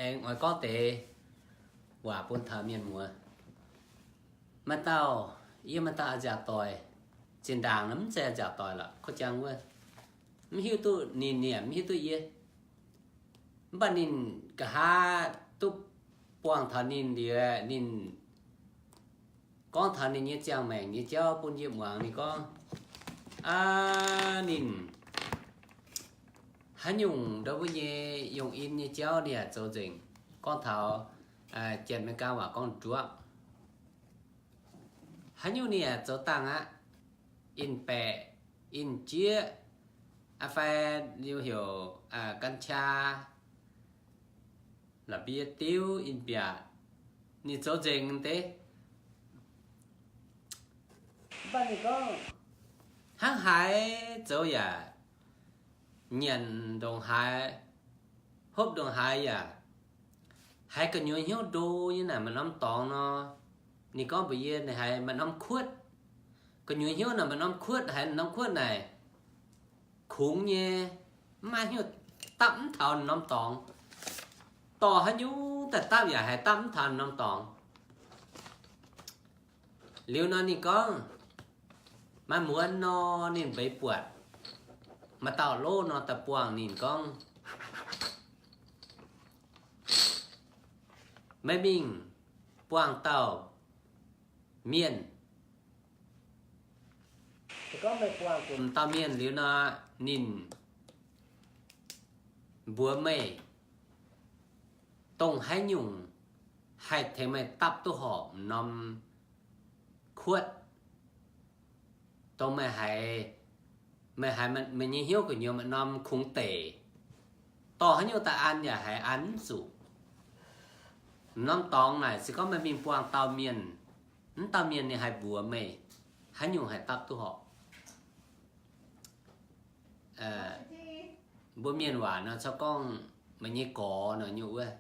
Aengx oix gorngv deix waac bun taux mienh muoz. Maaih dauh, yie maaih dauh a'nziaauc doic, zinh ndaangc mv zeiz a'nziaauc doic lorqc, kuv jang wuov, mv hiuv duqv ninh, ninh yaac mv hiuv duqv yie. Mv baac ninh nqa'haav duqv buangh taux ninh liuz, ninh gorngv taux ninh nyei ziangh maengc nyei jauv bun yie muangx. Ninh gorngv, aa, ninh haaix nyungc ndau wuov nyei yongh in nyei jauv ninh yaac zoux nzengc. Gorngv taux Janx-Meigaa waac gorngv drug, haaix nyungc ninh yaac zoux dangh aqv. In-baeqc, in-jieqv, aa, fai liuz heuc กัญชา, la'mbie diuv, in-mbiaatc, ninh zoux nzengc deix. Mv baac ninh gorngv hnangv haaix zoux yaac nyanc ndongc haaix, hopv ndongc haaix yaac haiz gu'nyuoz hnyouv ndo nyei naaic maaih norm dorngx nor. Ninh gorngv mbuox yie ninh haiz maaih norm kuotv. Gu'nyuoz hnyouv naaic maaih norm kuotv, haiz norm kuotv naaic kungx nyei, mv maaih haaix nyungc dapv mv taux norm dorngx. Dorh haaix nyungc daaih dapv yaac haiz dapv mv taux norm dorngx. Liuz nor ninh gorngv, maaih muonz nor ninh mbeix buatc maaih dauh lov nor daaih buangh ninh gorngv, meih mingh buangh dauh mienh. Gorngv meih buangh dauh mienh liuz nor, ninh mbuox meih dongh haaix nyungc haih tengx meih dapv duqv horpc norm kuotv, dongh meih haiz, meih haiz meih nyei hnyouv gu'nyuoz maaih norm kungx deic, dorh haaix nyungc daaih an yaac haiz an mv zuqc. Norm dorngx naaic se gorngv meih mingh buangh dauh mienh, mv dauh mienh ninh haih mbuox meih haaix nyungc haih dapv duqv horpc. Mbuo mienh waac nor corc gorngv meih nyei gorx nor nyungc wuov.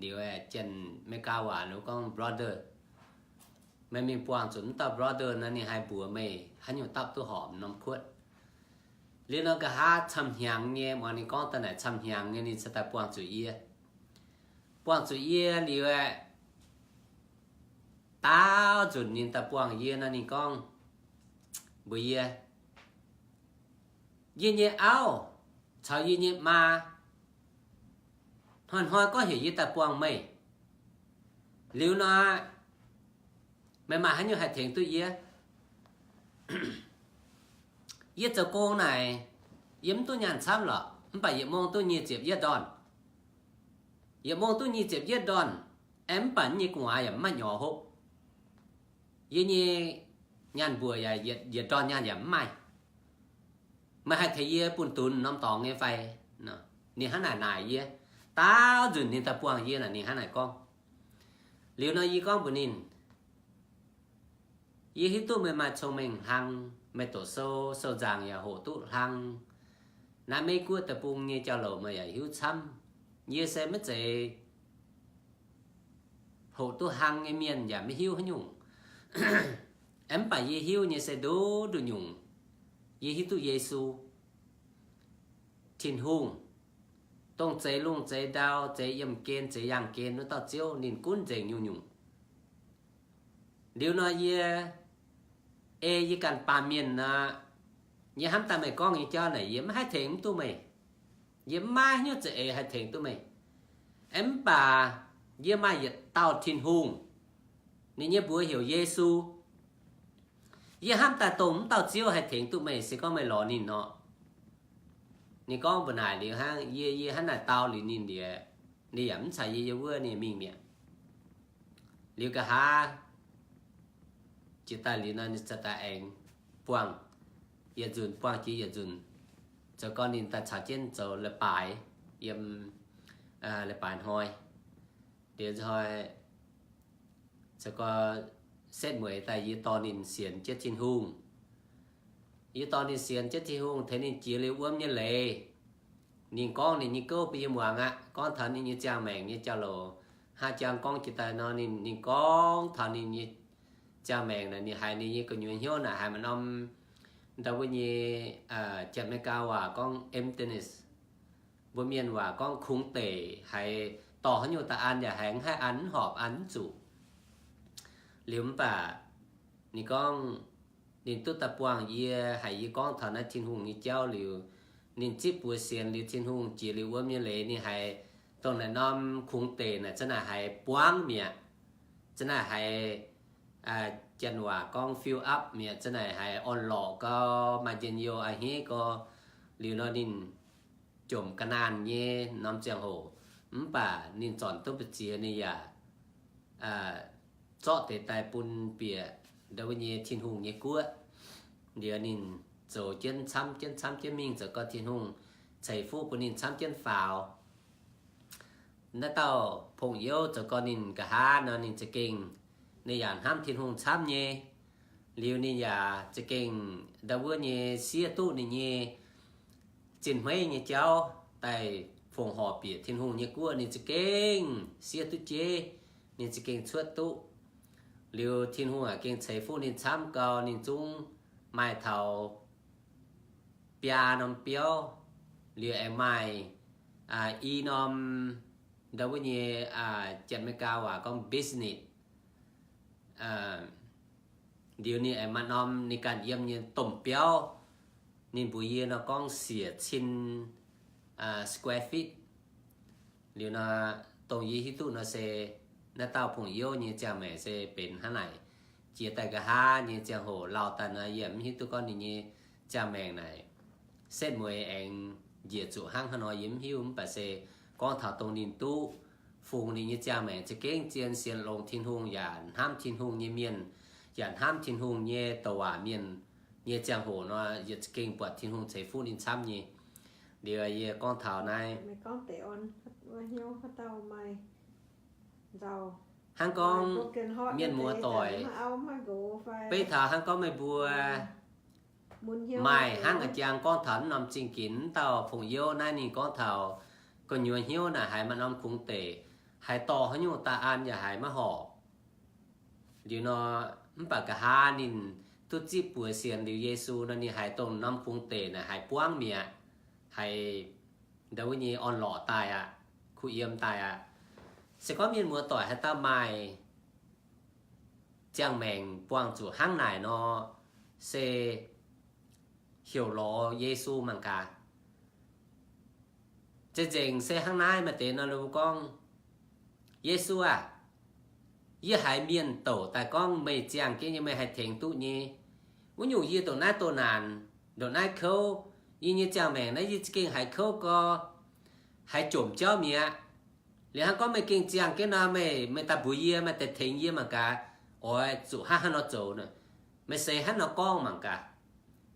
Liuz Janx-Meigaa waac nor gorngv brother. Meih mingh buangh zuqc mv dauh brother nor ninh haih mbuox meih haaix nyungc dapv duqv horpc norm kuotv. Liuz nor nqa'haav camv-hnyangx nyei, muangx ninh gorngv daaih naaic camv-hnyangx nyei ninh cingx daaih buangh zuqc yie. Buangh zuqc yie liuz aeqv, daauv nzunc ninh daaih buangh yie nor ninh gorngv mbuox yie, yie nyei auv caux yie nyei maa hnoi-hnoi gorngv heuc yie daaih buangh meih. Liuz nor, meih maaih haaix nyungc haih tengx duqv yie? Yie zoux gong naaic, yie mv duqv nyaanh camv lorqc, mv baac yietc mong duqv nyic ziepc yietv ndorn. Yietc mong duqv nyic ziepc yietv ndorn, aeqv, mv baac yie nyei gu'nguaaz yaac mv maaih nyorx hopv. Yie nyei nyaanh mbuoqc yaac yietc ndorn nyaanh yaac mv maaih. Meih haih tengx yie bun dunx norm dorngx nyei fai? Ninh hnangv naaic naaic yie. Daauv nzunc ninh daaih buangh yie naaic ninh hnangv naaic gorngv. Liuz nor yie gorngv mbuox ninh, yie hiuv duqv meih maaih cong-mengh hlang, meih doqc sou, sou nzaangc yaac hoqc duqv hlang. Naaiv Meiv Guoqv deic-bung nyei jauv-louc meih yaac hiuv camv. Yie se maiv zeiz hoqc duqv hlang nyei mienh yaac maiv hiuv haaix nyungc. Aeqv, mv baac yie hiuv nyei se nduqc nduqc nyungc. Yie hiuv duqv Yesu, Tin-Hungh, dongh zeix lungh zeix ndau, zeix yiemh gen, zeix yaangh gen wuov dauh Ziouv, ninh gunv nzengc nyungc-nyungc. Liuz nor yie, ei yie ganh baamh mienh nor, yie hnamv daaih meih gorngv nyei jauv naaic yie maiv haih tengx mv duqv meih. Yie maiv maaih haaix nyungc za'eix haih tengx duqv meih. Aeqv, mv baac yie maaih yietc dauh Tin-Hungh, ninh nyei mbuox heuc Yesu. Yie hnamv daaih dongh mv dauh Ziouv haih tengx duqv meih se gorngv meih lorz ninh nor. Ninh gorngv mbu'naaic liuz hnangv, yie, yie hnangv naaic dau liuz ninh liuz, ninh yaac mv caux yie yiem wuov, ninh mingh mi'aqv. Liuz nqa'haav jiex daaih liuz nor ninh cingx daaih aengx buangh yietc nzunc, buangh jiex yietc nzunc, zoux gorn ninh daaih caux jienv zoux leiz-baaix yiem leiz-baaix hnoi. Liuz hnoi zoux gorn setv mueiz daaih yie dorh ninh sienx jienv Tin-Hungh. Yie dorh ninh sienx jienv Tin-Hungh tengx ninh jiex liuz wuom nyei leiz. Ninh gorngv ninh nyei gouv bun yie muangx aqv, gorngv taux ninh nyei ziangh maengc nyei jauv-louc. Hnangv jang gorngv jiex daaih nor, ninh, ninh gorngv taux ninh nyei ziangh maengc naaic, ninh haiz ninh nyei gu'nyuoz hnyouv naaic haiz maaih norm, ndau wuov nyei, Janx-Meigaa waac gorngv emptiness, mbuo mienh waac gorngv kungx deic, haiz dorh haaix nyungc daaih an yaac haiz mv haih an, mv horpc an mv zuqc. Liuz mv baac ninh gorngv, ninh duqv daaih buangh yie, haiz yie gorngv taux naaiv Tin-Hungh nyei jauv liuz, ninh zipv buoz sienx liuz, Tin-Hungh jiex liuz wuom nyei leiz, ninh haiz dongh naaiv norm kungx deic naaic zanc naaic haiz buangv mi'aqv. Zanc naaic haiz, janx waac gorngv fill up mi'aqv, zanc naaic haiz orn-lorqc gau, maaih njien-youh a'hneiv gau. Liuz nor ninh jomc ga'naanh nyei norm ziangh hoc, mv baac ninh zornc duqv mbu'ziex ninh yaac zorqv deix daaih bun bieqc ndau wuov nyei Tin-Hungh nyei guoqv. Liuz ninh zoux jienv camv jienv camv jienv mingh zoux gau Tin-Hungh ceix fuqv bun ninh camv jienv faaux. Naaiv dauh pong youv zoux gau ninh nqa'haav nor ninh za'gengh, ninh yaac hnamv Tin-Hungh camv nyei. Liuz ninh yaac za'gengh ndau wuov nyei siev duqv ninh nyei zinh hmeiv nyei jauv daaih fongc horc bieqc Tin-Hungh nyei guoqv, ninh za'gengh siev duqv jeiv, ninh za'gengh cuotv duqv. Liuz Tin-Hungh yaac gengh ceix fuqv ninh camv gau, ninh zungv maaih taux biaa norm biauv. Liuz aengx maaih i norm, ndau wuov nyei, janx America waac gorngv business. Liuz ninh aengx maaih norm ninh ganh yiem nyei domh biauv, ninh mbuox yie nor gorngv siec cin square feet. Liuz nor, dongh yie hiuv duqv nor se naaiv dauh pong youv nyei ziangh maengc se benx hnangv naaic. Jiex daaih nqa'haav nyei ziangh hoc lauh daaih nor, yie mv hiuv duqv gorngv ninh nyei ziangh maengc naaic setv mueiz aengx njiec zuqc hnangv haaix nor yie mv hiuv, mv baac se gorngv taux dongh ninh duqv fungx ninh nyei ziangh maengc za'gengh zien sienx longx Tin-Hungh yaac hnamv Tin-Hungh nyei mienh, yaac hnamv Tin-Hungh nyei douc waac mienh nyei ziangh hoc nor, yietc za'gengh buatc Tin-Hungh ceix fuqv ninh camv nyei. Liuz yie gorngv taux naaiv, hnangv gorngv mienh muoz-doic, beiv taux hnangv gorngv meih mbuo maaih hnangv a'jang gorngv taux naaiv norm zingh ginx, naaiv dauh pong youv naaiv ninh gorngv taux gu'nyuoz hnyouv naaic haiz maaih norm kungx deic, haiz dorh haaix nyungc daaih an yaac haiz maiv horpc. Liuz nor, mv baac nqa'haav ninh duqv zipv buoz sienx liuz Yesu nor, ninh haiz dongh norm kungx deic naaic haiz buangv mi'aqv, haiz ndau wuov nyei orn-lorqc daaih aqv, kuh yiem daaih aqv. Se gorngv mienh muoz-doic haaix dauh maaih ziangh maengc buangh zuqc hnangv naaic nor, se heuc lorz Yesu mangc gaax. Zeiz nzengc se hnangv naaiv maaih deix nor, ninh mbuo gorngv, Yesu aah, yie haiz mienh douc daaih gorngv meih ziangh jienv nyei, meih haih tengx duqv nyei. Wuov nyungc yie ndongc naaiv doh naanc, ndongc naaiv kouv, yie nyei ziangh maengc naaiv yie za'gengh haiz kouv gau, haiz jomc jauv mi'aqv. Liuz hnangv gorngv meih gengh ziangh jienv nor, meih, meih daaih mbuox yie, meih daaih tengx yie mangc gaax, oix zuqc hnangv haaix nor zoux nor. Meih seix hnangv nor gorngv mangc gaax.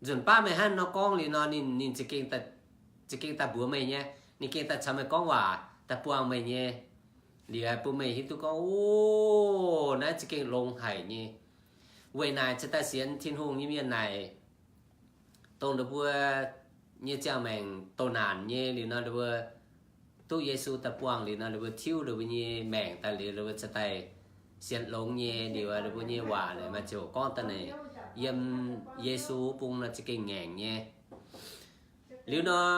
Nzunc baav meih hnangv nor gorngv liuz nor, ninh, ninh za'gengh daaih mbuox meih nyei, ninh gengh daaih caux meih gorngv waac, daaih buangh meih nyei. Liuz bun meih hiuv duqv gorngv, o, naaiv za'gengh longx haic nyei. Weic naaic cingx daaih sienx Tin-Hungh nyei mienh naaic, dongh ninh mbuo nyei ziangh maengc doh naanc nyei liuz nor, ninh mbuo duqv Yesu daaih buangh liuz nor, ninh mbuo tiuv ninh mbuo nyei maengc daaih liuz, ninh mbuo cingx daaih sienx longx nyei. Liuz ninh mbuo nyei waac naaic maaih ziouc gorngv daaih naaic, yiem Yesu bung nor za'gengh ngaengc nyei. Liuz nor,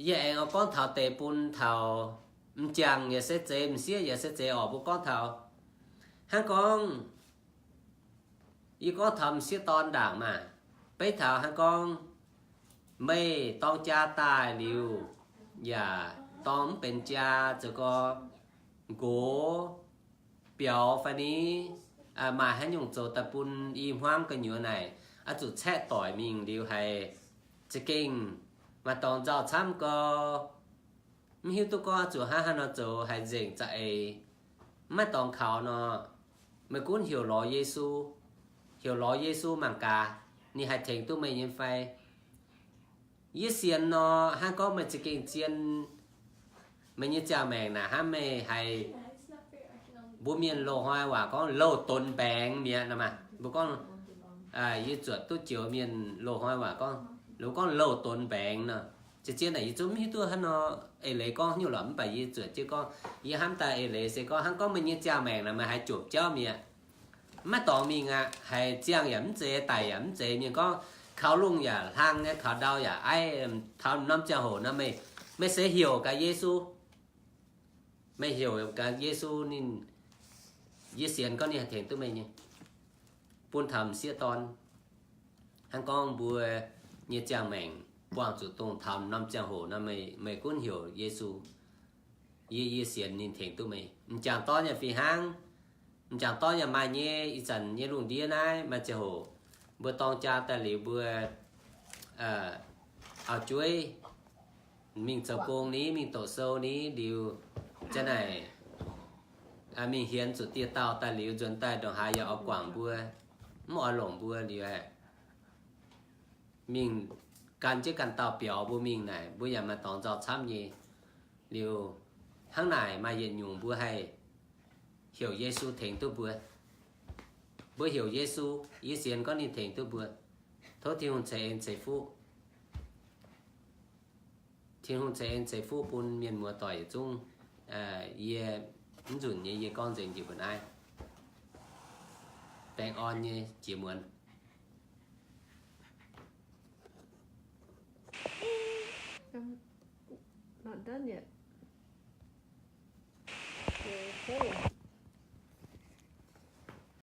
yie aengx oix gorngv taux deix bun taux m'jangc yaac se zeiz, m'sieqv yaac se zeiz oc. Mbuo gorngv taux hnangv gorngv, yie gorngv taux m'sieqv dorn ndaangc maah, beiv taux hnangv gorngv meih dorng jaa daaih liuz, yaac dorng mv benx jaa, zoux gau nqox, biaux fai ni, maaih haaix nyungc zoux daaih bun i hmuangv gu'nyuoz naaic, oix zuqc caeqv doic mingh liuz haiz za'gengh maaih dorngx nzauh camv gau. Mv hiuv duqv gorngv zuqc hnangv haaix nor zoux haiz nzengc za'eix, mv maaih dorngx kaux nor, meih gunv heuc lorz Yesu, heuc lorz Yesu mangc gaax, ninh haih tengx duqv meih nyei fai. Yie sienx nor, hnangv gorngv meih za'gengh zien, meih nyei ziangh maengc naaic hnangv meih haiz, mbuo mienh loz-hnoi waac gorngv louh donx mbaengx mi'aqv nor maah. Mbuo gorngv, yie zuotc duqv joux mienh loz-hnoi waac gorngv, mbuo gorngv louh donx mbaengx nor. Zien-zien naaic yie zungv mv hiuv duqv hnangv nor eix leiz gorngv nyungc lorqc, mv baac yie zuotc jienv gorngv, yie hnamv daaih eix leiz se gorngv hnangv gorngv meih nyei ziangh maengc naaic meih haiz jomc jauv mi'aqv, maiv dorngx mingh aqv, haiz ziangh yaac mv zeiz, daic yaac mv zeiz, mienh gorngv kaux lungh yaac hlang nyei, kaux ndau yaac aiv, taux norm ziangh hoc nor meih, meih seix heuc gaax Yesu. Meih heuc gaax Yesu ninh, yie sienx gorngv ninh haih tengx duqv meih nyei, bun taux m'sieqv dorn. Hnangv gorngv mbuo nyei ziangh maengc buangh zuqc dongh taux norm ziangh hoc nor, meih, meih gunv heuc Yesu, yie, yie sienx ninh tengx duqv meih. M'jangc dorn yaac fih hnangv. M'jangc dorn yaac maaih nyei, ih zanc nyei lungh ndiev naaiv maaih ziangh hoc mbuo dorng jaa daaih liuz mbuo auv-jueiv mingh zoux gong ni, mingh doqc sou ni liuz, ziang naaic mingh hienx zuqc dieh dauh daaih liuz, nzuonx daaih ndongc haaix yaac oix guangc mbuo, mv oix longc mbuo liuz, mingh gan jienv ganh dauh biaux mbuo mingh naaic, mbuo yaac maaih dorngx nzauh camv nyei. Liuz, hnangv naaic maaih yietc nyungc mbuo haih heuc Yesu tengx duqv mbuo. Mbuo heuc Yesu, yie sienx gorngv ninh tengx duqv mbuo. Tov Tin-Hungh ceix en ceix fuqv. Tin-Hungh ceix en ceix fuqv bun mienh muoz doic yietc zungv. Yie mv nzunc nyei yie gorngv nzengc njiec mbuo naaiv. Baengh orn nyei jiex muonz.